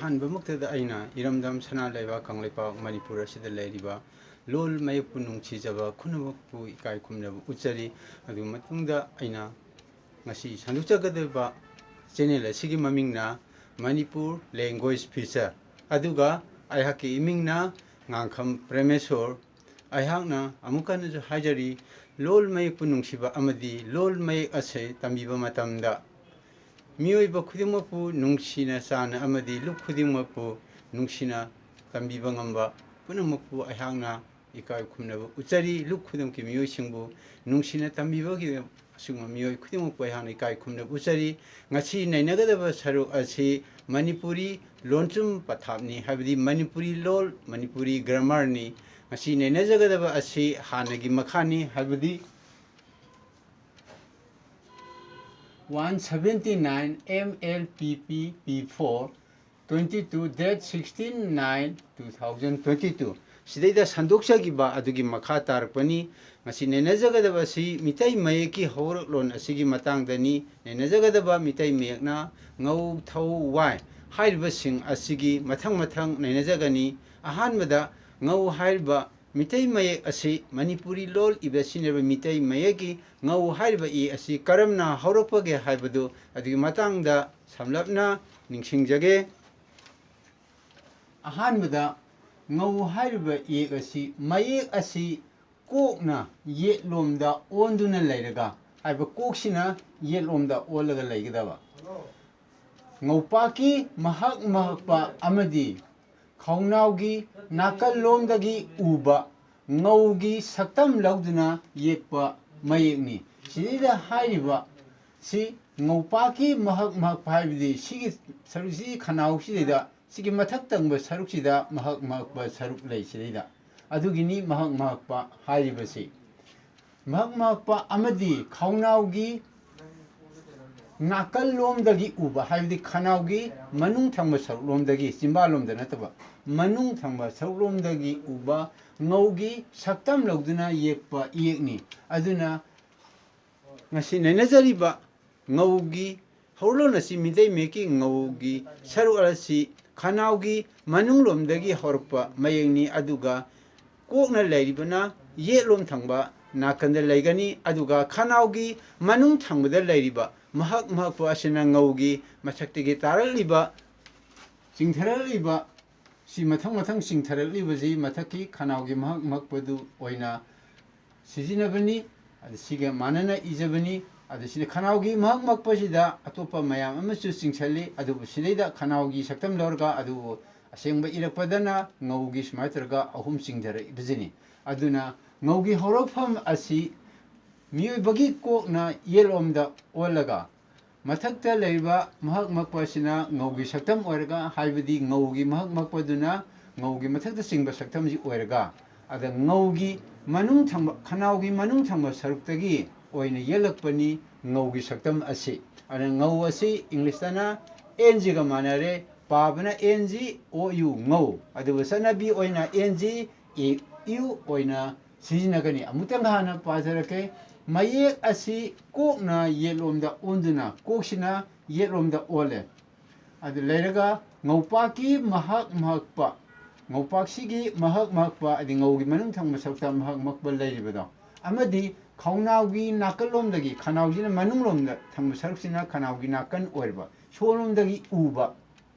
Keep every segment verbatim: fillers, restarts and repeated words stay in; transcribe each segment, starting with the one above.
ꯑꯍꯥꯟꯕꯃꯛꯇꯗ ꯑꯩꯅ ꯏꯔꯝꯗꯝ ꯁꯅꯥ ꯂꯩꯕꯥꯛ ꯀꯪꯂꯩꯄꯥꯛ ꯃꯅꯤꯄꯨꯔ ꯑꯁꯤꯗ ꯂꯩꯔꯤꯕ ꯂꯣꯜ ꯃꯌꯦꯛꯄꯨ ꯅꯨꯡꯁꯤꯖꯕ ꯈꯨꯅꯃꯛꯄꯨ ꯏꯀꯥꯏ ꯈꯨꯝꯅꯕ ꯎꯠꯆꯔꯤ꯫ ꯑꯗꯨꯒꯤ ꯃꯇꯨꯡꯗ ꯑꯩꯅ ꯉꯁꯤ ꯁꯟꯗꯣꯛꯆꯒꯗꯧꯔꯤꯕ ꯆꯦꯅꯦꯜ ꯑꯁꯤꯒꯤ ꯃꯃꯤꯡꯅ ꯃꯅꯤꯄꯨꯔ ꯂꯦꯡꯒ꯭ꯋꯦꯖ ꯐ꯭ꯌꯨꯆꯔ, ꯑꯗꯨꯒ ꯑꯩꯍꯥꯛꯀꯤ ꯏꯃꯤꯡꯅ ꯉꯥꯡꯈꯝ ꯄ꯭ꯔꯦꯃꯦꯁꯣꯔ꯫ ꯑꯩꯍꯥꯛꯅ ꯑꯃꯨꯛ ꯍꯟꯅꯁꯨ ꯍꯥꯏꯖꯔꯤ, ꯂꯣꯜ ꯃꯌꯦꯛꯄꯨ ꯅꯨꯡꯁꯤꯕ ꯑꯃꯗꯤ ꯂꯣꯜ ꯃꯌꯦꯛ ꯑꯁꯤ ꯇꯝꯕꯤꯕ ꯃꯇꯝꯗ ꯃꯤꯑꯣꯏꯕ ꯈꯨꯗꯤꯡꯃꯛꯄꯨ ꯅꯨꯡꯁꯤꯅ ꯆꯥꯟꯅ ꯑꯃꯗꯤ ꯂꯨꯞ ꯈꯨꯗꯤꯡꯃꯛꯄꯨ ꯅꯨꯡꯁꯤꯅ ꯇꯝꯕꯤꯕ ꯉꯝꯕ ꯄꯨꯝꯅꯃꯛꯄꯨ ꯑꯩꯍꯥꯛꯅ ꯏꯀꯥꯏ ꯈꯨꯝꯅꯕ ꯎꯠꯆꯔꯤ꯫ ꯂꯨꯞ ꯈꯨꯗꯤꯡꯃꯛꯀꯤ ꯃꯤꯑꯣꯏꯁꯤꯡꯕꯨ ꯅꯨꯡꯁꯤꯅ ꯇꯝꯕꯤꯕꯒꯤ ꯑꯁꯤꯒꯨꯝꯕ ꯃꯤꯑꯣꯏ ꯈꯨꯗꯤꯡꯃꯛꯄꯨ ꯑꯩꯍꯥꯛꯅ ꯏꯀꯥꯏ ꯈꯨꯝꯅꯕ ꯎꯠꯆꯔꯤ꯫ ꯉꯁꯤ ꯅꯩꯅꯒꯗꯕ ꯁꯔꯨꯛ ꯑꯁꯤ ꯃꯅꯤꯄꯨꯔꯤ ꯂꯣꯟꯆꯨꯝ ꯄꯊꯥꯞꯅꯤ, ꯍꯥꯏꯕꯗꯤ ꯃꯅꯤꯄꯨꯔꯤ ꯂꯣꯜ, ꯃꯅꯤꯄꯨꯔꯤ ꯒ꯭ꯔꯥꯃꯔꯅꯤ꯫ ꯉꯁꯤ ꯅꯩꯅꯖꯒꯗꯕ ꯑꯁꯤ ꯍꯥꯟꯅꯒꯤ ꯃꯈꯥꯅꯤ, ꯍꯥꯏꯕꯗꯤ one seventy nine M L P P P four twenty two, date sixteen nine two thousand twenty two, ꯁꯤꯗꯩꯗ ꯁꯟꯗꯣꯛꯆꯈꯤꯕ ꯑꯗꯨꯒꯤ ꯃꯈꯥ ꯇꯥꯔꯛꯄꯅꯤ꯫ ꯉꯁꯤ ꯅꯩꯅꯖꯒꯗꯕ ꯑꯁꯤ ꯃꯤꯇꯩ ꯃꯌꯦꯛꯀꯤ ꯍꯧꯔꯛꯂꯣꯟ ꯑꯁꯤꯒꯤ ꯃꯇꯥꯡꯗꯅꯤ꯫ ꯅꯩꯅꯖꯒꯗꯕ ꯃꯤꯇꯩ ꯃꯌꯦꯛꯅ ꯉꯧ, ꯊꯧ, ꯋꯥꯏ ꯍꯥꯏꯔꯤꯕꯁꯤꯡ ꯑꯁꯤꯒꯤ ꯃꯊꯪ ꯃꯊꯪ ꯅꯩꯅꯖꯒꯅꯤ꯫ ꯑꯍꯥꯟꯕꯗ ꯉꯧ ꯍꯥꯏꯔꯤꯕ ꯃꯤꯇꯩ ꯃꯌꯦꯛ ꯑꯁꯤ ꯃꯅꯤꯄꯨꯔꯤ ꯂꯣꯜ ꯏꯕ ꯁꯤꯖꯤꯟꯅꯔꯤꯕ ꯃꯤꯇꯩ ꯃꯌꯦꯛꯀꯤ ꯉꯧ ꯍꯥꯏꯔꯤꯕ ꯏ ꯑꯁꯤ ꯀꯔꯝꯅ ꯍꯧꯔꯛꯄꯒꯦ ꯍꯥꯏꯕꯗꯨ ꯑꯗꯨꯒꯤ ꯃꯇꯥꯡꯗ ꯁꯝꯂꯞꯅ ꯅꯤꯡꯁꯤꯡꯖꯒꯦ꯫ ꯑꯍꯥꯟꯕꯗ ꯉꯧ ꯍꯥꯏꯔꯤꯕ ꯏꯌꯦꯛ ꯑꯁꯤ, ꯃꯌꯦꯛ ꯑꯁꯤ ꯀꯣꯛꯅ ꯌꯦꯠꯂꯣꯝꯗ ꯑꯣꯟꯗꯨꯅ ꯂꯩꯔꯒ, ꯍꯥꯏꯕ ꯀꯣꯛꯁꯤꯅ ꯌꯦꯠꯂꯣꯝꯗ ꯑꯣꯜꯂꯒ ꯂꯩꯒꯗꯕ꯫ ꯉꯧꯄꯥꯛꯀꯤ ꯃꯍꯛ ꯃꯍꯛꯄ ꯑꯃꯗꯤ ꯈꯧꯅꯥꯎꯒꯤ ꯅꯥꯀꯜꯂꯣꯝꯗꯒꯤ ꯎꯕ ꯉꯧꯒꯤ ꯁꯛꯇꯝ ꯂꯧꯗꯨꯅ ꯌꯦꯛꯄ ꯃꯌꯦꯛꯅꯤ꯫ ꯁꯤꯗꯩꯗ ꯍꯥꯏꯔꯤꯕ ꯁꯤ ꯉꯧꯄꯥꯛꯀꯤ ꯃꯍꯛ ꯃꯍꯛꯄ ꯍꯥꯏꯕꯗꯤ ꯁꯤꯒꯤ ꯁꯔꯨꯛꯁꯤ, ꯈꯅꯥꯎꯁꯤꯗꯩꯗ, ꯁꯤꯒꯤ ꯃꯊꯛ ꯊꯪꯕ ꯁꯔꯨꯛꯁꯤꯗ ꯃꯍꯛ ꯃꯍꯛꯄ ꯁꯔꯨꯛ ꯂꯩ꯫ ꯁꯤꯗꯩꯗ ꯑꯗꯨꯒꯤꯅꯤ ꯃꯍꯛ ꯃꯍꯛꯄ ꯍꯥꯏꯔꯤꯕꯁꯤ꯫ ꯃꯍꯛ ꯃꯍꯛꯄ ꯑꯃꯗꯤ ꯈꯧꯅꯥꯎꯒꯤ ꯅꯥꯀꯜꯂꯣꯝꯗꯒꯤ ꯎꯕ, ꯍꯥꯏꯕꯗꯤ ꯈꯅꯥꯎꯒꯤ ꯃꯅꯨꯡ ꯊꯪꯕ ꯁꯔꯨꯛꯂꯣꯝꯗꯒꯤ, ꯆꯤꯝꯕꯥꯜꯂꯣꯝꯗ ꯅꯠꯇꯕ, ꯃꯅꯨꯡ ꯊꯪꯕ ꯁꯔꯨꯛꯂꯣꯝꯗꯒꯤ ꯎꯕ ꯉꯧꯒꯤ ꯁꯛꯇꯝ ꯂꯧꯗꯨꯅ ꯌꯦꯛꯄ ꯏꯌꯦꯛꯅꯤ꯫ ꯑꯗꯨꯅ ꯉꯁꯤ ꯅꯩꯅꯖꯔꯤꯕ ꯉꯧꯒꯤ ꯍꯧꯔꯛꯂꯣꯟ ꯑꯁꯤ ꯃꯤꯇꯩ ꯃꯌꯦꯛꯀꯤ ꯉꯧꯒꯤ ꯁꯔꯨꯛ ꯑꯁꯤ ꯈꯅꯥꯎꯒꯤ ꯃꯅꯨꯡꯂꯣꯝꯗꯒꯤ ꯍꯧꯔꯛꯄ ꯃꯌꯦꯛꯅꯤ꯫ ꯑꯗꯨꯒ ꯀꯣꯛꯅ ꯂꯩꯔꯤꯕꯅ ꯌꯦꯠꯂꯣꯝ ꯊꯪꯕ ꯅꯥꯀꯟꯗ ꯂꯩꯒꯅꯤ꯫ ꯑꯗꯨꯒ ꯈꯅꯥꯎꯒꯤ ꯃꯅꯨꯡ ꯊꯪꯕꯗ ꯂꯩꯔꯤꯕ ꯃꯍꯛ ꯃꯍꯛꯄ ꯑꯁꯤꯅ ꯉꯧꯒꯤ ꯃꯊꯛꯇꯒꯤ ꯇꯥꯔꯛꯂꯤꯕ, ꯆꯤꯡꯊꯔꯛꯂꯤꯕ, ꯁꯤ ꯃꯊꯪ ꯃꯊꯪ ꯆꯤꯡꯊꯔꯛꯂꯤꯕꯁꯤ ꯃꯊꯛꯀꯤ ꯈꯅꯥꯎꯒꯤ ꯃꯍꯛ ꯃꯍꯛꯄꯗꯨ ꯑꯣꯏꯅ ꯁꯤꯖꯤꯟꯅꯕꯅꯤ꯫ ꯑꯗꯨ ꯁꯤꯒ ꯃꯥꯟꯅꯅ ꯏꯖꯕꯅꯤ꯫ ꯑꯗꯨ ꯁꯤꯗ ꯈꯅꯥꯎꯒꯤ ꯃꯍꯛ ꯃꯍꯛꯄꯁꯤꯗ ꯑꯇꯣꯞꯄ ꯃꯌꯥꯝ ꯑꯃꯁꯨ ꯆꯤꯡꯁꯤꯜꯂꯤ꯫ ꯑꯗꯨꯕꯨ ꯁꯤꯗꯩꯗ ꯈꯅꯥꯎꯒꯤ ꯁꯛꯇꯝ ꯂꯧꯔꯒ, ꯑꯗꯨꯕꯨ ꯑꯁꯦꯡꯕ ꯏꯔꯛꯄꯗꯅ ꯉꯧꯒꯤ ꯁꯨꯃꯥꯏꯅ ꯇꯧꯔꯒ ꯑꯍꯨꯝ ꯆꯤꯡꯊꯔꯛꯏꯕꯁꯤꯅꯤ꯫ ꯑꯗꯨꯅ ꯉꯧꯒꯤ ꯍꯧꯔꯛꯐꯝ ꯑꯁꯤ ꯃꯤꯑꯣꯏꯕꯒꯤ ꯀꯣꯛꯅ ꯌꯦꯠꯂꯣꯝꯗ ꯑꯣꯜꯂꯒ ꯃꯊꯛꯇ ꯂꯩꯔꯤꯕ ꯃꯍꯛ ꯃꯛꯄ ꯑꯁꯤꯅ ꯉꯧꯒꯤ ꯁꯛꯇꯝ ꯑꯣꯏꯔꯒ, ꯍꯥꯏꯕꯗꯤ ꯉꯧꯒꯤ ꯃꯍꯛ ꯃꯛꯄꯗꯨꯅ ꯉꯧꯒꯤ ꯃꯊꯛꯇ ꯆꯤꯡꯕ ꯁꯛꯇꯝꯁꯤ ꯑꯣꯏꯔꯒ, ꯑꯗ ꯉꯧꯒꯤ ꯃꯅꯨꯡ ꯊꯪꯕ, ꯈꯅꯥꯎꯒꯤ ꯃꯅꯨꯡ ꯊꯪꯕ ꯁꯔꯨꯛꯇꯒꯤ ꯑꯣꯏꯅ ꯌꯦꯜꯂꯛꯄꯅꯤ ꯉꯧꯒꯤ ꯁꯛꯇꯝ ꯑꯁꯤ꯫ ꯑꯗ ꯉꯧ ꯑꯁꯤ ꯏꯪꯂꯤꯁꯇꯅ ꯑꯦꯟ ꯖꯤꯒ ꯃꯥꯟꯅꯔꯦ, ꯄꯥꯕꯅ ꯑꯦꯟ ꯖꯤ ꯑꯣ ꯌꯨ ꯉꯧ, ꯑꯗꯨꯕꯨ ꯆꯠꯅꯕꯤ ꯑꯣꯏꯅ ꯑꯦꯟ ꯖꯤ ꯑꯦ ꯌꯨ ꯑꯣꯏꯅ ꯁꯤꯖꯤꯟꯅꯒꯅꯤ꯫ ꯑꯃꯨꯛꯇꯪ ꯍꯥꯟꯅ ꯄꯥꯖꯔꯛꯀꯦ꯫ ꯃꯌꯦꯛ ꯑꯁꯤ ꯀꯣꯛꯅ ꯌꯦꯠꯂꯣꯝꯗ ꯑꯣꯟꯗꯨꯅ ꯀꯣꯛꯁꯤꯅ ꯌꯦꯠꯂꯣꯝꯗ ꯑꯣꯜꯂꯦ꯫ ꯑꯗꯨ ꯂꯩꯔꯒ ꯉꯧꯄꯥꯛꯀꯤ ꯃꯍꯛ ꯃꯍꯛꯄ, ꯉꯧꯄꯥꯛꯁꯤꯒꯤ ꯃꯍꯛ ꯃꯍꯛꯄ, ꯍꯥꯏꯗꯤ ꯉꯧꯒꯤ ꯃꯅꯨꯡ ꯊꯪꯕ ꯁꯔꯨꯛꯇ ꯃꯍꯛ ꯃꯍꯛꯄ ꯂꯩꯔꯤꯕꯗꯣ, ꯑꯃꯗꯤ ꯈꯧꯅꯥꯎꯒꯤ ꯅꯥꯀꯜꯂꯣꯝꯗꯒꯤ, ꯈꯅꯥꯎꯁꯤꯅ ꯃꯅꯨꯡꯂꯣꯝꯗ ꯊꯪꯕ ꯁꯔꯨꯛꯁꯤꯅ ꯈꯅꯥꯎꯒꯤ ꯅꯥꯀꯟ ꯑꯣꯏꯔꯕ, ꯁꯣꯝꯂꯣꯝꯗꯒꯤ ꯎꯕ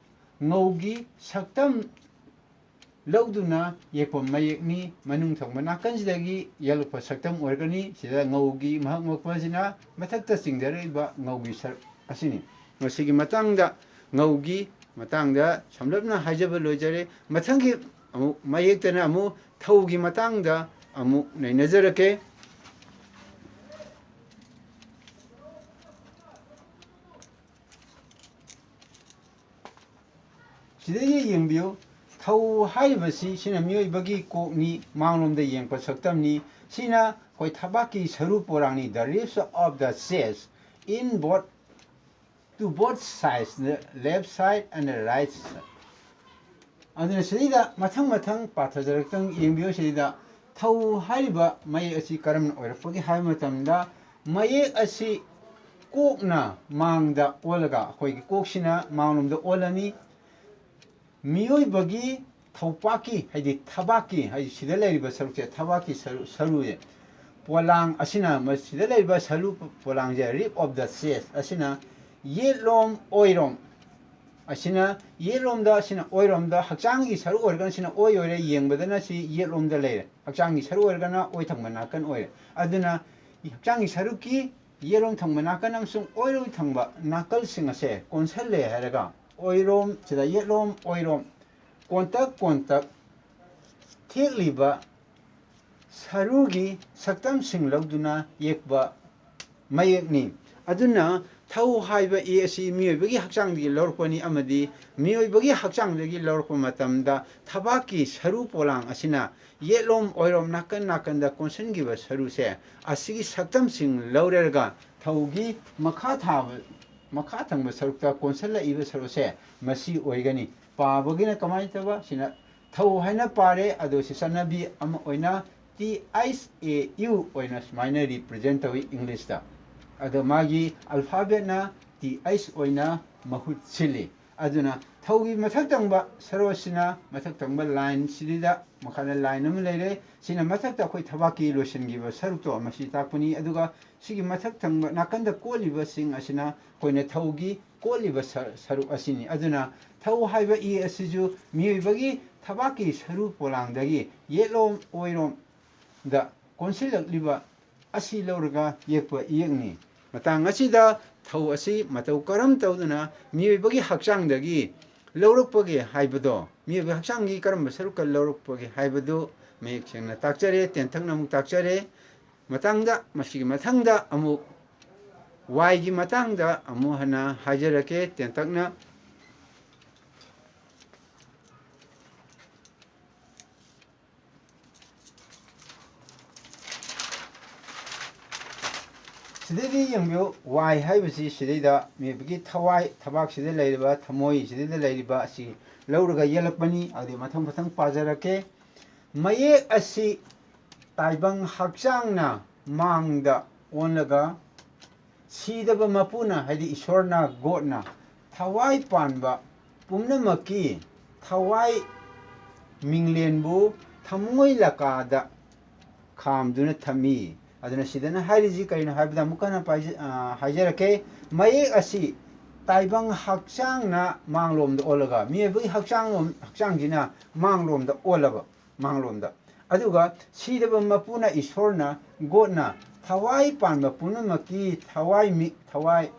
ꯉꯧꯒꯤ ꯁꯛꯇꯝ ꯂꯧꯗꯨꯅ ꯌꯦꯛꯄ ꯃꯌꯦꯛꯅꯤ꯫ ꯃꯅꯨꯡ ꯊꯪꯕ ꯅꯥꯀꯟꯁꯤꯗꯒꯤ ꯌꯦꯛꯂꯛꯄ ꯁꯛꯇꯝ ꯑꯣꯏꯔꯒꯅꯤ꯫ ꯁꯤꯗ ꯉꯧꯒꯤ ꯃꯍꯛ ꯃꯛꯄꯁꯤꯅ ꯃꯊꯛꯇ ꯆꯤꯡꯊꯔꯛꯏꯕ ꯉꯧꯒꯤ ꯁꯔꯨꯛ ꯑꯁꯤꯅꯤ꯫ ꯃꯁꯤꯒꯤ ꯃꯇꯥꯡꯗ, ꯉꯧꯒꯤ ꯃꯇꯥꯡꯗ ꯁꯝꯂꯞꯅ ꯍꯥꯏꯖꯕ ꯂꯣꯏꯖꯔꯦ꯫ ꯃꯊꯪꯒꯤ ꯑꯃꯨꯛ ꯃꯌꯦꯛꯇꯅ ꯑꯃꯨꯛ ꯊꯧꯒꯤ ꯃꯇꯥꯡꯗ ꯑꯃꯨꯛ ꯅꯩꯅꯖꯔꯛꯀꯦ꯫ ꯁꯤꯗꯒꯤ ꯌꯦꯡꯕꯤꯌꯨ, ꯊꯧ ꯍꯥꯏꯔꯤꯕꯁꯤ ꯁꯤꯅ ꯃꯤꯑꯣꯏꯕꯒꯤ ꯀꯣꯛꯅꯤ, ꯃꯥꯡꯂꯣꯝꯗ ꯌꯦꯡꯕ ꯁꯛꯇꯝꯅꯤ꯫ ꯁꯤꯅ ꯑꯩꯈꯣꯏ ꯊꯕꯥꯛꯀꯤ ꯁꯔꯨ ꯄꯣꯂꯥꯡꯅꯤ, the ribs of the chest, in both, to both sides, the left side and the right side. ꯑꯗꯨꯅ ꯁꯤꯗꯩꯗ ꯃꯊꯪ ꯃꯊꯪ ꯄꯥꯊꯖꯔꯛꯇꯪ ꯌꯦꯡꯕꯤꯌꯨ꯫ ꯁꯤꯗꯩꯗ ꯊꯧ ꯍꯥꯏꯔꯤꯕ ꯃꯌꯦꯛ ꯑꯁꯤ ꯀꯔꯝꯅ ꯑꯣꯏꯔꯛꯄꯒꯦ ꯍꯥꯏꯕ ꯃꯇꯝꯗ, ꯃꯌꯦꯛ ꯑꯁꯤ ꯀꯣꯛꯅ ꯃꯥꯡꯗ ꯑꯣꯜꯂꯒ, ꯑꯩꯈꯣꯏꯒꯤ ꯀꯣꯛꯁꯤꯅ ꯃꯥꯡꯂꯣꯝꯗ ꯑꯣꯜꯂꯅꯤ꯫ ꯃꯤꯑꯣꯏꯕꯒꯤ ꯊꯧꯄꯥꯛꯀꯤ, ꯍꯥꯏꯗꯤ ꯊꯕꯥꯛꯀꯤ, ꯍꯥꯏꯗꯤ ꯁꯤꯗ ꯂꯩꯔꯤꯕ ꯁꯔꯨꯛꯁꯦ, ꯊꯕꯥꯛꯀꯤ ꯁꯔꯨ, ꯁꯔꯨꯁꯦ, ꯄꯣꯂꯥꯡ ꯑꯁꯤꯅ, ꯃꯁꯤꯗ ꯂꯩꯔꯤꯕ ꯁꯔꯨ ꯄꯣꯂꯥꯡꯁꯦ, rib of the chest ꯑꯁꯤꯅ ꯌꯦꯠꯂꯣꯝ ꯑꯣꯏꯔꯣꯝ, ꯑꯁꯤꯅ ꯌꯦꯠꯂꯣꯝꯗ, ꯑꯁꯤꯅ ꯑꯣꯏꯔꯣꯝꯗ, ꯍꯛꯆꯥꯡꯒꯤ ꯁꯔꯨ ꯑꯣꯏꯔꯒꯅ ꯁꯤꯅ ꯑꯣꯏ ꯑꯣꯏꯔꯦ, ꯌꯦꯡꯕꯗꯅ ꯁꯤ ꯌꯦꯠꯂꯣꯝꯗ ꯂꯩꯔꯦ꯫ ꯍꯛꯆꯥꯡꯒꯤ ꯁꯔꯨ ꯑꯣꯏꯔꯒꯅ ꯑꯣꯏ ꯊꯪꯕ ꯅꯥꯀꯟ ꯑꯣꯏꯔꯦ꯫ ꯑꯗꯨꯅ ꯍꯛꯆꯥꯡꯒꯤ ꯁꯔꯨꯛꯀꯤ ꯌꯦꯠꯂꯣꯝ ꯊꯪꯕ ꯅꯥꯀꯟ ꯑꯃꯁꯨꯡ ꯑꯣꯏꯔꯣꯝ ꯊꯪꯕ ꯅꯥꯀꯜꯁꯤꯡ ꯑꯁꯦ ꯀꯣꯟꯁꯜꯂꯦ ꯍꯥꯏꯔꯒ, ꯑꯣꯏꯔꯣꯝ, ꯁꯤꯗ ꯌꯦꯠꯂꯣꯝ ꯑꯣꯏꯔꯣꯝ ꯀꯣꯟꯇꯛ ꯀꯣꯟꯇꯛ ꯊꯦꯛꯂꯤꯕ ꯁꯔꯨꯒꯤ ꯁꯛꯇꯝꯁꯤꯡ ꯂꯧꯗꯨꯅ ꯌꯦꯛꯄ ꯃꯌꯦꯛꯅꯤ꯫ ꯑꯗꯨꯅ ꯊꯧ ꯍꯥꯏꯕ ꯏ ꯑꯁꯤ ꯃꯤꯑꯣꯏꯕꯒꯤ ꯍꯛꯆꯥꯡꯗꯒꯤ ꯂꯧꯔꯛꯄꯅꯤ ꯑꯃꯗꯤ ꯃꯤꯑꯣꯏꯕꯒꯤ ꯍꯛꯆꯥꯡꯗꯒꯤ ꯂꯧꯔꯛꯄ ꯃꯇꯝꯗ ꯊꯕꯥꯛꯀꯤ ꯁꯔꯨ ꯄꯣꯂꯥꯡ ꯑꯁꯤꯅ ꯌꯦꯠꯂꯣꯝ ꯑꯣꯏꯔꯣꯝ ꯅꯥꯀꯟ ꯅꯥꯀꯟꯗ ꯀꯣꯟꯁꯤꯟꯈꯤꯕ ꯁꯔꯨꯁꯦ ꯑꯁꯤꯒꯤ ꯁꯛꯇꯝꯁꯤꯡ ꯂꯧꯔꯒ ꯊꯧꯒꯤ ꯃꯈꯥ ꯊꯥꯕ, ꯃꯈꯥ ꯊꯪꯕ ꯁꯔꯨꯛꯇ ꯀꯣꯟꯁꯤꯜꯂꯛꯏꯕ ꯁꯔꯨꯁꯦ ꯃꯁꯤ ꯑꯣꯏꯒꯅꯤ꯫ ꯄꯥꯕꯒꯤꯅ ꯀꯃꯥꯏꯅ ꯇꯧꯕ? ꯁꯤꯅ ꯊꯧ ꯍꯥꯏꯅ ꯄꯥꯔꯦ, ꯑꯗꯣ ꯁꯤ ꯆꯠꯅꯕꯤ ꯑꯃ ꯑꯣꯏꯅ ꯇꯤ ꯑꯩꯆ ꯑꯦ ꯌꯨ ꯑꯣꯏꯅ ꯁꯨꯃꯥꯏꯅ represent ꯇꯧꯏ ꯏꯪꯂꯤꯁꯇ꯫ ꯑꯗꯣ ꯃꯥꯒꯤ alphabetꯅ ꯇꯤ ꯑꯩꯆ ꯑꯣꯏꯅ ꯃꯍꯨꯠ ꯁꯤꯜꯂꯤ꯫ ꯑꯗꯨꯅ ꯊꯧꯒꯤ ꯃꯊꯛ ꯊꯪꯕ ꯁꯔꯨ ꯑꯁꯤꯅ ꯃꯊꯛ ꯊꯪꯕ line ꯁꯤꯗꯩꯗ ꯃꯈꯥꯗ line ꯑꯃ ꯂꯩꯔꯦ꯫ ꯁꯤꯅ ꯃꯊꯛꯇ ꯑꯩꯈꯣꯏ ꯊꯕꯥꯛꯀꯤ ꯂꯣꯏꯁꯤꯟꯈꯤꯕ ꯁꯔꯨꯛꯇꯣ ꯃꯁꯤ ꯇꯥꯛꯄꯅꯤ꯫ ꯑꯗꯨꯒ ꯁꯤꯒꯤ ꯃꯊꯛ ꯊꯪꯕ ꯅꯥꯀꯟꯗ ꯀꯣꯠꯂꯤꯕꯁꯤꯡ ꯑꯁꯤꯅ ꯑꯩꯈꯣꯏꯅ ꯊꯧꯒꯤ ꯀꯣꯠꯂꯤꯕ ꯁ-, ꯁꯔꯨꯛ ꯑꯁꯤꯅꯤ꯫ ꯑꯗꯨꯅ ꯊꯧ ꯍꯥꯏꯕ ꯏ ꯑꯁꯤꯁꯨ ꯃꯤꯑꯣꯏꯕꯒꯤ ꯊꯕꯥꯛꯀꯤ ꯁꯔꯨ ꯄꯣꯂꯥꯡꯗꯒꯤ ꯌꯦꯠꯂꯣꯝ ꯑꯣꯏꯔꯣꯝꯗ ꯀꯣꯟꯁꯤꯜꯂꯛꯂꯤꯕ ꯑꯁꯤ ꯂꯧꯔꯒ ꯌꯦꯛꯄ ꯏꯌꯦꯛꯅꯤ꯫ ꯃꯇꯥꯡ ꯑꯁꯤꯗ ꯊꯧ ꯑꯁꯤ ꯃꯇꯧ ꯀꯔꯝ ꯇꯧꯗꯨꯅ ꯃꯤꯑꯣꯏꯕꯒꯤ ꯍꯛꯆꯥꯡꯗꯒꯤ ꯂꯧꯔꯛꯄꯒꯦ ꯍꯥꯏꯕꯗꯣ, ꯃꯤꯑꯣꯏꯕ ꯍꯛꯆꯥꯡꯒꯤ ꯀꯔꯝꯕ ꯁꯔꯨꯛꯀ ꯂꯧꯔꯛꯄꯒꯦ ꯍꯥꯏꯕꯗꯨ ꯃꯌꯦꯛ ꯁꯦꯡꯅ ꯇꯥꯛꯆꯔꯦ꯫ ꯇꯦꯟꯇꯛꯅ ꯑꯃꯨꯛ ꯇꯥꯛꯆꯔꯦ꯫ ꯃꯇꯥꯡꯗ, ꯃꯁꯤꯒꯤ ꯃꯊꯪꯗ ꯑꯃꯨꯛ ꯋꯥꯏꯒꯤ ꯃꯇꯥꯡꯗ ꯑꯃꯨꯛ ꯍꯟꯅ ꯍꯥꯏꯖꯔꯛꯀꯦ ꯇꯦꯟꯇꯛꯅ꯫ ꯁꯤꯗꯩꯗꯤ ꯌꯦꯡꯕꯤꯌꯨ, ꯋꯥꯏ ꯍꯥꯏꯕꯁꯤ ꯁꯤꯗꯩꯗ ꯃꯤꯑꯣꯏꯕꯒꯤ ꯊꯋꯥꯏ, ꯊꯕꯥꯛꯁꯤꯗ ꯂꯩꯔꯤꯕ, ꯊꯃꯣꯏꯁꯤꯗꯩꯗ ꯂꯩꯔꯤꯕ ꯑꯁꯤ ꯂꯧꯔꯒ ꯌꯦꯜꯂꯛꯄꯅꯤ꯫ ꯑꯗꯨꯗꯤ ꯃꯊꯪ ꯃꯊꯪ ꯄꯥꯖꯔꯛꯀꯦ꯫ ꯃꯌꯦꯛ ꯑꯁꯤ ꯇꯥꯏꯕꯪ ꯍꯛꯆꯥꯡꯅ ꯃꯥꯡꯗ ꯑꯣꯟꯂꯒ ꯁꯤꯗꯕ ꯃꯄꯨꯅ, ꯍꯥꯏꯗꯤ ꯏꯁꯣꯔꯅ, ꯒꯣꯗꯅ, ꯊꯋꯥꯏ ꯄꯥꯟꯕ ꯄꯨꯝꯅꯃꯛꯀꯤ ꯊꯋꯥꯏ ꯃꯤꯡꯂꯦꯟꯕꯨ ꯊꯃꯣꯏ ꯂꯀꯥꯗ ꯈꯥꯝꯗꯨꯅ ꯊꯝꯃꯤ꯫ ꯑꯗꯨꯅ ꯁꯤꯗꯅ ꯍꯥꯏꯔꯤꯁꯤ ꯀꯔꯤꯅꯣ ꯍꯥꯏꯕꯗ ꯑꯃꯨꯛ ꯍꯟꯅ ꯄꯥꯏꯖ-, ꯑ, ꯍꯥꯏꯖꯔꯛꯀꯦ꯫ ꯃꯌꯦꯛ ꯑꯁꯤ ꯇꯥꯏꯕꯪ ꯍꯛꯆꯥꯡꯅ ꯃꯥꯡꯂꯣꯝꯗ ꯑꯣꯜꯂꯒ, ꯃꯤꯑꯣꯏꯕꯒꯤ ꯍꯛꯆꯥꯡ ꯂꯣꯝ-, ꯍꯛꯆꯥꯡꯁꯤꯅ ꯃꯥꯡꯂꯣꯝꯗ ꯑꯣꯜꯂꯕ, ꯃꯥꯡꯂꯣꯝꯗ꯫ ꯑꯗꯨꯒ ꯁꯤꯗꯕ ꯃꯄꯨꯅ ꯏꯁꯣꯔꯅ, ꯒꯣꯠꯅ ꯊꯋꯥꯏ ꯄꯥꯟꯕ ꯄꯨꯝꯅꯃꯛꯀꯤ ꯊꯋꯥꯏ ꯃꯤ-, ꯊꯋꯥꯏ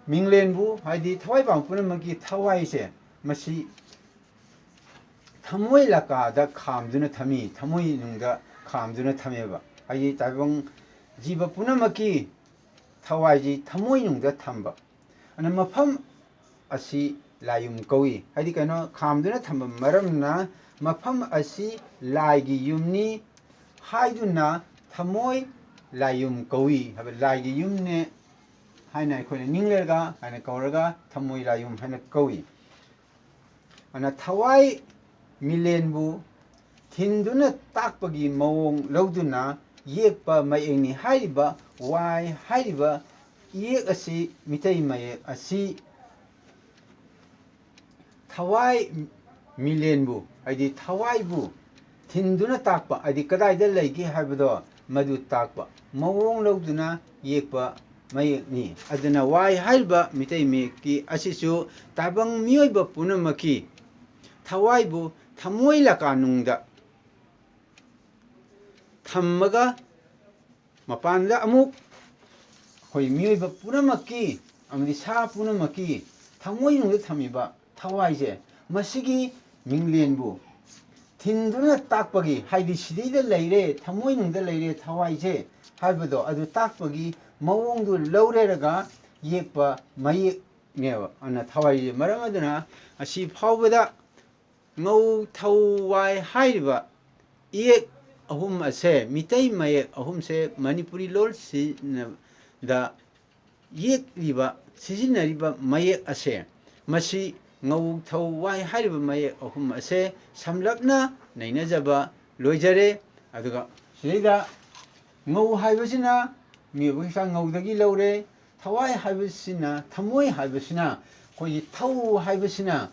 ꯃꯤꯡꯂꯦꯟꯕꯨ, ꯍꯥꯏꯗꯤ ꯊꯋꯥꯏ ꯄꯥꯟꯕ ꯄꯨꯝꯅꯃꯛꯀꯤ ꯊꯋꯥꯏꯁꯦ, ꯃꯁꯤ ꯊꯃꯣꯏ ꯂꯀꯥꯗ ꯈꯥꯝꯗꯨꯅ ꯊꯝꯃꯤ, ꯊꯃꯣꯏ ꯅꯨꯡꯗ ꯈꯥꯝꯗꯨꯅ ꯊꯝꯃꯦꯕ꯫ ꯍꯥꯏꯗꯤ ꯇꯥꯏꯕꯪ ꯖꯤꯕ ꯄꯨꯝꯅꯃꯛꯀꯤ ꯊꯋꯥꯏꯁꯤ ꯊꯃꯣꯏ ꯅꯨꯡꯗ ꯊꯝꯕ꯫ ꯑꯗꯨꯅ ꯃꯐꯝ ꯑꯁꯤ ꯂꯥꯏꯌꯨꯝ ꯀꯧꯏ꯫ ꯍꯥꯏꯗꯤ ꯀꯩꯅꯣ, ꯈꯥꯝꯗꯨꯅ ꯊꯝꯕ ꯃꯔꯝꯅ ꯃꯐꯝ ꯑꯁꯤ ꯂꯥꯏꯒꯤ ꯌꯨꯝꯅꯤ ꯍꯥꯏꯗꯨꯅ ꯊꯃꯣꯏ ꯂꯥꯏꯌꯨꯝ ꯀꯧꯏ ꯍꯥꯏꯕ, ꯂꯥꯏꯒꯤ ꯌꯨꯝꯅꯦ ꯍꯥꯏꯅ ꯑꯩꯈꯣꯏꯅ ꯅꯤꯡꯂꯒ ꯍꯥꯏꯅ ꯀꯧꯔꯒ ꯊꯃꯣꯏ ꯂꯥꯏꯌꯨꯝ ꯍꯥꯏꯅ ꯀꯧꯏ꯫ ꯑꯗꯨꯅ ꯊꯋꯥꯏ ꯃꯤꯂꯦꯟꯕꯨ ꯊꯤꯟꯗꯨꯅ ꯇꯥꯛꯄꯒꯤ ꯃꯑꯣꯡ ꯂꯧꯗꯨꯅ ꯌꯦꯛꯄ ꯃꯌꯦꯛꯅꯤ꯫ ꯍꯥꯏꯔꯤꯕ ꯋꯥꯏ ꯍꯥꯏꯔꯤꯕ ꯏꯌꯦꯛ ꯑꯁꯤ, ꯃꯤꯇꯩ ꯃꯌꯦꯛ ꯑꯁꯤ ꯊꯋꯥꯏ ꯃꯤꯂꯦꯟꯕꯨ, ꯍꯥꯏꯗꯤ ꯊꯋꯥꯏꯕꯨ ꯊꯤꯟꯗꯨꯅ ꯇꯥꯛꯄ, ꯍꯥꯏꯗꯤ ꯀꯗꯥꯏꯗ ꯂꯩꯒꯦ ꯍꯥꯏꯕꯗꯣ ꯃꯗꯨ ꯇꯥꯛꯄ ꯃꯑꯣꯡ ꯂꯧꯗꯨꯅ ꯌꯦꯛꯄ ꯃꯌꯦꯛꯅꯤ꯫ ꯑꯗꯨꯅ ꯋꯥꯏ ꯍꯥꯏꯔꯤꯕ ꯃꯤꯇꯩ ꯃꯌꯦꯛꯀꯤ ꯑꯁꯤꯁꯨ ꯇꯥꯏꯕꯪ ꯃꯤꯑꯣꯏꯕ ꯄꯨꯝꯅꯃꯛꯀꯤ ꯊꯋꯥꯏꯕꯨ ꯊꯃꯣꯏ ꯂꯀꯥꯅꯨꯡꯗ ꯊꯝꯃꯒ ꯃꯄꯥꯟꯗ ꯑꯃꯨꯛ ꯑꯩꯈꯣꯏ ꯃꯤꯑꯣꯏꯕ ꯄꯨꯝꯅꯃꯛꯀꯤ ꯑꯃꯗꯤ ꯁꯥ ꯄꯨꯝꯅꯃꯛꯀꯤ ꯊꯃꯣꯏꯅꯨꯡꯗ ꯊꯝꯃꯤꯕ ꯊꯋꯥꯏꯁꯦ, ꯃꯁꯤꯒꯤ ꯃꯤꯡꯂꯦꯟꯕꯨ ꯊꯤꯟꯗꯨꯅ ꯇꯥꯛꯄꯒꯤ, ꯍꯥꯏꯗꯤ ꯁꯤꯗꯩꯗ ꯂꯩꯔꯦ, ꯊꯃꯣꯏꯅꯨꯡꯗ ꯂꯩꯔꯦ ꯊꯋꯥꯏꯁꯦ ꯍꯥꯏꯕꯗꯣ, ꯑꯗꯨ ꯇꯥꯛꯄꯒꯤ ꯃꯑꯣꯡꯗꯨ ꯂꯧꯔꯦꯔꯒ ꯌꯦꯛꯄ ꯃꯌꯦꯛꯅꯦꯕ꯫ ꯑꯗꯨꯅ ꯊꯋꯥꯏꯁꯦ, ꯃꯔꯝ ꯑꯗꯨꯅ ꯑꯁꯤ ꯐꯥꯎꯕꯗ ꯉꯧ ꯊꯧ ꯋꯥꯏ ꯍꯥꯏꯔꯤꯕ ꯏꯌꯦꯛ ꯑꯍꯨꯝ ꯑꯁꯦ, ꯃꯤꯇꯩ ꯃꯌꯦꯛ ꯑꯍꯨꯝꯁꯦ ꯃꯅꯤꯄꯨꯔꯤ ꯂꯣꯟ ꯁꯤꯖꯤꯟꯅꯕꯗ ꯌꯦꯛꯂꯤꯕ, ꯁꯤꯖꯤꯟꯅꯔꯤꯕ ꯃꯌꯦꯛ ꯑꯁꯦ, ꯃꯁꯤ ꯉꯧ ꯊꯧ ꯋꯥꯏ ꯍꯥꯏꯔꯤꯕ ꯃꯌꯦꯛ ꯑꯍꯨꯝ ꯑꯁꯦ ꯁꯝꯂꯞꯅ ꯅꯩꯅꯖꯕ ꯂꯣꯏꯖꯔꯦ꯫ ꯑꯗꯨꯒ ꯁꯤꯗꯩꯗ ꯉꯧ ꯍꯥꯏꯕꯁꯤꯅ ꯃꯤꯑꯣꯏꯕꯒꯤ ꯍꯛꯆꯥꯡ ꯉꯧꯗꯒꯤ ꯂꯧꯔꯦ, ꯊꯋꯥꯏ ꯍꯥꯏꯕꯁꯤꯅ, ꯊꯃꯣꯏ ꯍꯥꯏꯕꯁꯤꯅ, ꯑꯩꯈꯣꯏꯒꯤ ꯊꯧ ꯍꯥꯏꯕꯁꯤꯅ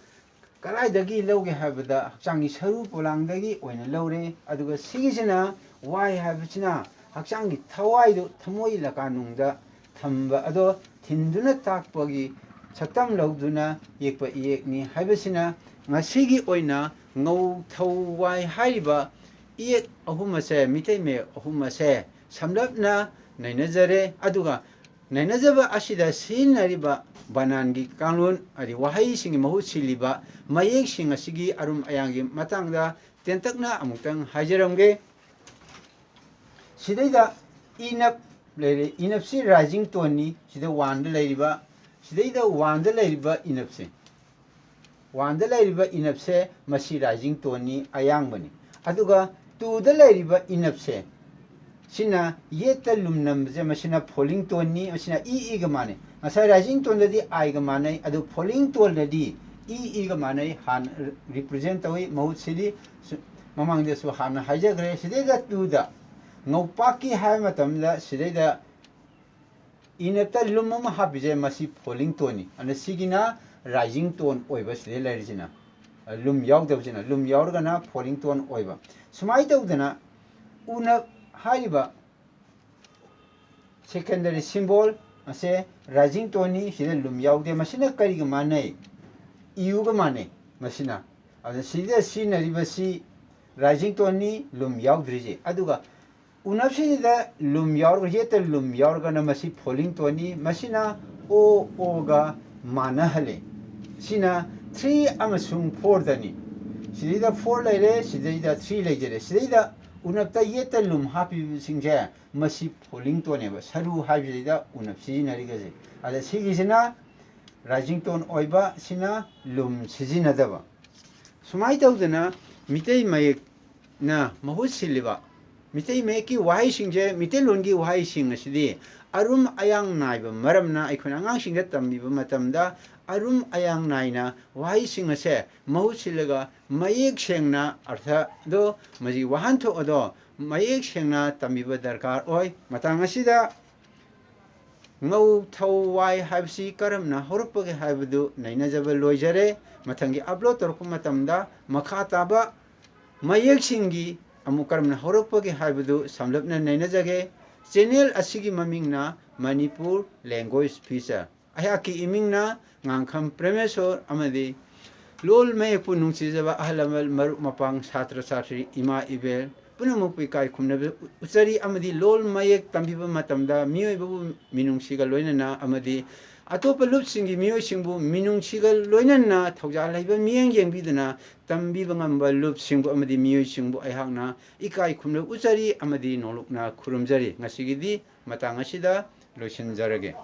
ꯀꯗꯥꯏꯗꯒꯤ ꯂꯧꯒꯦ ꯍꯥꯏꯕꯗ ꯍꯛꯆꯥꯡꯒꯤ ꯁꯔꯨ ꯄꯣꯂꯥꯡꯗꯒꯤ ꯑꯣꯏꯅ ꯂꯧꯔꯦ꯫ ꯑꯗꯨꯒ ꯁꯤꯒꯤꯁꯤꯅ ꯋꯥꯏ ꯍꯥꯏꯕꯁꯤꯅ ꯍꯛꯆꯥꯡꯒꯤ ꯊꯋꯥꯏꯗꯨ, ꯊꯃꯣꯏ ꯂꯀꯥꯅꯨꯡꯗ ꯊꯝꯕ ꯑꯗꯣ ꯊꯤꯟꯗꯨꯅ ꯇꯥꯛꯄꯒꯤ ꯁꯛꯇꯝ ꯂꯧꯗꯨꯅ ꯌꯦꯛꯄ ꯏꯌꯦꯛꯅꯤ ꯍꯥꯏꯕꯁꯤꯅ ꯉꯁꯤꯒꯤ ꯑꯣꯏꯅ ꯉꯧ ꯊꯧ ꯋꯥꯏ ꯍꯥꯏꯔꯤꯕ ꯏꯌꯦꯛ ꯑꯍꯨꯝ ꯑꯁꯦ, ꯃꯤꯇꯩ ꯃꯌꯦꯛ ꯑꯍꯨꯝ ꯑꯁꯦ ꯁꯝꯂꯞꯅ ꯅꯩꯅꯖꯔꯦ꯫ ꯑꯗꯨꯒ ꯅꯩꯅꯖꯕ ꯑꯁꯤꯗ ꯁꯤꯖꯤꯟꯅꯔꯤꯕ ꯕꯅꯥꯟꯒꯤ ꯀꯥꯡꯂꯣꯟ, ꯍꯥꯏꯗꯤ ꯋꯥꯍꯩꯁꯤꯡꯒꯤ ꯃꯍꯨꯠ ꯁꯤꯜꯂꯤꯕ ꯃꯌꯦꯛꯁꯤꯡ ꯑꯁꯤꯒꯤ ꯑꯔꯨꯝ ꯑꯌꯥꯡꯒꯤ ꯃꯇꯥꯡꯗ ꯇꯦꯟꯇꯛꯅ ꯑꯃꯨꯛꯇꯪ ꯍꯥꯏꯖꯔꯝꯒꯦ꯫ ꯁꯤꯗꯩꯗ ꯏꯅꯞ ꯂꯩꯔꯦ꯫ ꯏꯅꯞꯁꯤ rising toneꯅꯤ꯫ ꯁꯤꯗ oneꯗ ꯂꯩꯔꯤꯕ, ꯁꯤꯗꯩꯗ oneꯗ ꯂꯩꯔꯤꯕ ꯏꯅꯞꯁꯦ, oneꯗ ꯂꯩꯔꯤꯕ ꯏꯅꯞꯁꯦ ꯃꯁꯤ rising toneꯅꯤ, ꯑꯌꯥꯡꯕꯅꯤ꯫ ꯑꯗꯨꯒ twoꯗ ꯂꯩꯔꯤꯕ ꯏꯅꯞꯁꯦ, ꯁꯤꯅ ꯌꯦꯠꯇ ꯂꯨꯝ ꯅꯝꯕꯁꯦ, ꯃꯁꯤꯅ falling toneꯅꯤ, ꯃꯁꯤꯅ ꯏ ꯏꯒ ꯃꯥꯟꯅꯩ꯫ ꯉꯁꯥꯏ rising toneꯗꯗꯤ Iꯒ ꯃꯥꯟꯅꯩ, ꯑꯗꯨ falling toneꯗꯗꯤ ꯏ ꯏꯒ ꯃꯥꯟꯅꯩ, ꯍꯥꯟꯅ represent ꯇꯧꯏ, ꯃꯍꯨꯠ ꯁꯤꯜꯂꯤ꯫ ꯁꯨ-, ꯃꯃꯥꯡꯗꯁꯨ ꯍꯥꯟꯅ ꯍꯥꯏꯖꯈ꯭ꯔꯦ꯫ ꯁꯤꯗꯩꯗ twoꯗ ꯉꯧꯄꯥꯛꯀꯤ ꯍꯥꯏꯕ ꯃꯇꯝꯗ ꯁꯤꯗꯩꯗ ꯏꯅꯞꯇ ꯂꯨꯝ ꯑꯃ ꯍꯥꯞꯄꯤꯁꯦ, ꯃꯁꯤ falling toneꯅꯤ꯫ ꯑꯗꯨꯅ ꯁꯤꯒꯤꯅ rising tone ꯑꯣꯏꯕ, ꯁꯤꯗꯩ ꯂꯩꯔꯤꯁꯤꯅ, ꯂꯨꯝ ꯌꯥꯎꯗꯕꯁꯤꯅ, ꯂꯨꯝ ꯌꯥꯎꯔꯒꯅ falling tone ꯑꯣꯏꯕ꯫ ꯁꯨꯃꯥꯏꯅ ꯇꯧꯗꯅ ꯎꯅꯞ ꯍꯥꯏꯔꯤꯕ secondary symbol ꯑꯁꯦ rising toneꯅꯤ, ꯁꯤꯗ ꯂꯨꯝ ꯌꯥꯎꯗꯦ꯫ ꯃꯁꯤꯅ ꯀꯔꯤꯒ ꯃꯥꯟꯅꯩ? ꯏꯌꯨꯒ ꯃꯥꯟꯅꯩ ꯃꯁꯤꯅ꯫ ꯑꯗꯨ ꯁꯤꯗ ꯁꯤꯖꯤꯟꯅꯔꯤꯕꯁꯤ rising toneꯅꯤ, ꯂꯨꯝ ꯌꯥꯎꯗ꯭ꯔꯤꯁꯦ꯫ ꯑꯗꯨꯒ ꯎꯅꯞꯁꯤꯗ ꯂꯨꯝ ꯌꯥꯎꯔꯒ, ꯌꯦꯠꯇ ꯂꯨꯝ ꯌꯥꯎꯔꯒꯅ ꯃꯁꯤ falling toneꯅꯤ꯫ ꯃꯁꯤꯅ O, Oꯒ ꯃꯥꯟꯅꯍꯜꯂꯦ꯫ ꯁꯤꯅ three ꯑꯃꯁꯨꯡ fourꯗꯅꯤ꯫ ꯁꯤꯗꯩꯗ four ꯂꯩꯔꯦ, ꯁꯤꯗꯩꯗ three ꯂꯩꯖꯔꯦ꯫ ꯁꯤꯗꯩꯗ ꯎꯅꯞꯇ ꯌꯦꯠꯇ ꯂꯨꯝ ꯍꯥꯞꯄꯤꯕꯁꯤꯡꯁꯦ ꯃꯁꯤ falling toneꯅꯦꯕ꯫ ꯁꯔꯨ ꯍꯥꯏꯕꯁꯤꯗꯩꯗ ꯎꯅꯞ ꯁꯤꯖꯤꯟꯅꯔꯤꯒꯁꯦ꯫ ꯑꯗ ꯁꯤꯒꯤꯁꯤꯅ rising tone ꯑꯣꯏꯕ, ꯁꯤꯅ ꯂꯨꯝ ꯁꯤꯖꯤꯟꯅꯗꯕ꯫ ꯁꯨꯃꯥꯏꯅ ꯇꯧꯗꯅ ꯃꯤꯇꯩ ꯃꯌꯦꯛꯅ ꯃꯍꯨꯠ ꯁꯤꯜꯂꯤꯕ ꯃꯤꯇꯩ ꯃꯌꯦꯛꯀꯤ ꯋꯥꯍꯩꯁꯤꯡꯁꯦ, ꯃꯤꯇꯩꯂꯣꯟꯒꯤ ꯋꯥꯍꯩꯁꯤꯡ ꯑꯁꯤꯗꯤ ꯑꯔꯨꯝ ꯑꯌꯥꯡ ꯅꯥꯏꯕ ꯃꯔꯝꯅ ꯑꯩꯈꯣꯏꯅ ꯑꯉꯥꯡꯁꯤꯡꯗ ꯇꯝꯕꯤꯕ ꯃꯇꯝꯗ ꯑꯔꯨꯝ ꯑꯌꯥꯡ ꯅꯥꯏꯅ ꯋꯥꯍꯩꯁꯤꯡ ꯑꯁꯦ ꯃꯍꯨꯠ ꯁꯤꯜꯂꯒ ꯃꯌꯦꯛ ꯁꯦꯡꯅ ꯑꯔꯊꯗꯣ, ꯃꯁꯤ ꯋꯥꯍꯟꯊꯣꯛ ꯑꯗꯣ ꯃꯌꯦꯛ ꯁꯦꯡꯅ ꯇꯝꯕꯤꯕ ꯗꯔꯀꯥꯔ ꯑꯣꯏ꯫ ꯃꯇꯥꯡ ꯑꯁꯤꯗ ꯉꯧ ꯊꯧ ꯋꯥꯏ ꯍꯥꯏꯕꯁꯤ ꯀꯔꯝꯅ ꯍꯧꯔꯛꯄꯒꯦ ꯍꯥꯏꯕꯗꯨ ꯅꯩꯅꯖꯕ ꯂꯣꯏꯖꯔꯦ꯫ ꯃꯊꯪꯒꯤ ꯑꯞꯂꯣꯗ ꯇꯧꯔꯛꯄ ꯃꯇꯝꯗ ꯃꯈꯥ ꯇꯥꯕ ꯃꯌꯦꯛꯁꯤꯡꯒꯤ ꯑꯃꯨꯛ ꯀꯔꯝꯅ ꯍꯧꯔꯛꯄꯒꯦ ꯍꯥꯏꯕꯗꯨ ꯁꯝꯂꯞꯅ ꯅꯩꯅꯖꯒꯦ꯫ ꯆꯦꯅꯦꯜ ꯑꯁꯤꯒꯤ ꯃꯃꯤꯡꯅ ꯃꯅꯤꯄꯨꯔ ꯂꯦꯡꯒ꯭ꯋꯦꯖ ꯐꯤꯆꯔ꯫ ꯑꯩꯍꯥꯛꯀꯤ ꯏꯃꯤꯡꯅ ꯉꯥꯡꯈꯝ ꯄ꯭ꯔꯦꯃꯦꯁꯣꯔ ꯑꯃꯗꯤ ꯂꯣꯜ ꯃꯌꯦꯛꯄꯨ ꯅꯨꯡꯁꯤꯖꯕ ꯑꯍꯜ ꯂꯃꯟ, ꯃꯔꯨꯞ ꯃꯄꯥꯡ, ꯁꯥꯇ꯭ꯔ ꯁꯥꯇ꯭ꯔꯤ, ꯏꯃꯥ ꯏꯕꯦꯜ ꯄꯨꯝꯅꯃꯛꯄꯨ ꯏꯀꯥꯏ ꯈꯨꯝꯅꯕ ꯎꯠꯆꯔꯤ꯫ ꯑꯃꯗꯤ ꯂꯣꯜ ꯃꯌꯦꯛ ꯇꯝꯕꯤꯕ ꯃꯇꯝꯗ ꯃꯤꯑꯣꯏꯕꯕꯨ ꯃꯤꯅꯨꯡꯁꯤꯒ ꯂꯣꯏꯅꯅ ꯑꯃꯗꯤ ꯑꯇꯣꯞꯄ ꯂꯨꯞꯁꯤꯡꯒꯤ ꯃꯤꯑꯣꯏꯁꯤꯡꯕꯨ ꯃꯤꯅꯨꯡꯁꯤꯒ ꯂꯣꯏꯅꯅ ꯊꯧꯖꯥꯜ ꯍꯩꯕ ꯃꯤꯠꯌꯦꯡ ꯌꯦꯡꯕꯤꯗꯨꯅ ꯇꯝꯕꯤꯕ ꯉꯝꯕ ꯂꯨꯞꯁꯤꯡꯕꯨ ꯑꯃꯗꯤ ꯃꯤꯑꯣꯏꯁꯤꯡꯕꯨ ꯑꯩꯍꯥꯛꯅ ꯏꯀꯥꯏ ꯈꯨꯝꯅꯕ ꯎꯠꯆꯔꯤ ꯑꯃꯗꯤ ꯅꯣꯂꯨꯛꯅ ꯈꯨꯔꯨꯝꯖꯔꯤ꯫ ꯉꯁꯤꯒꯤꯗꯤ ꯃꯇꯥꯡ ꯑꯁꯤꯗ ꯂꯣꯏꯁꯤꯟꯖꯔꯒꯦ꯫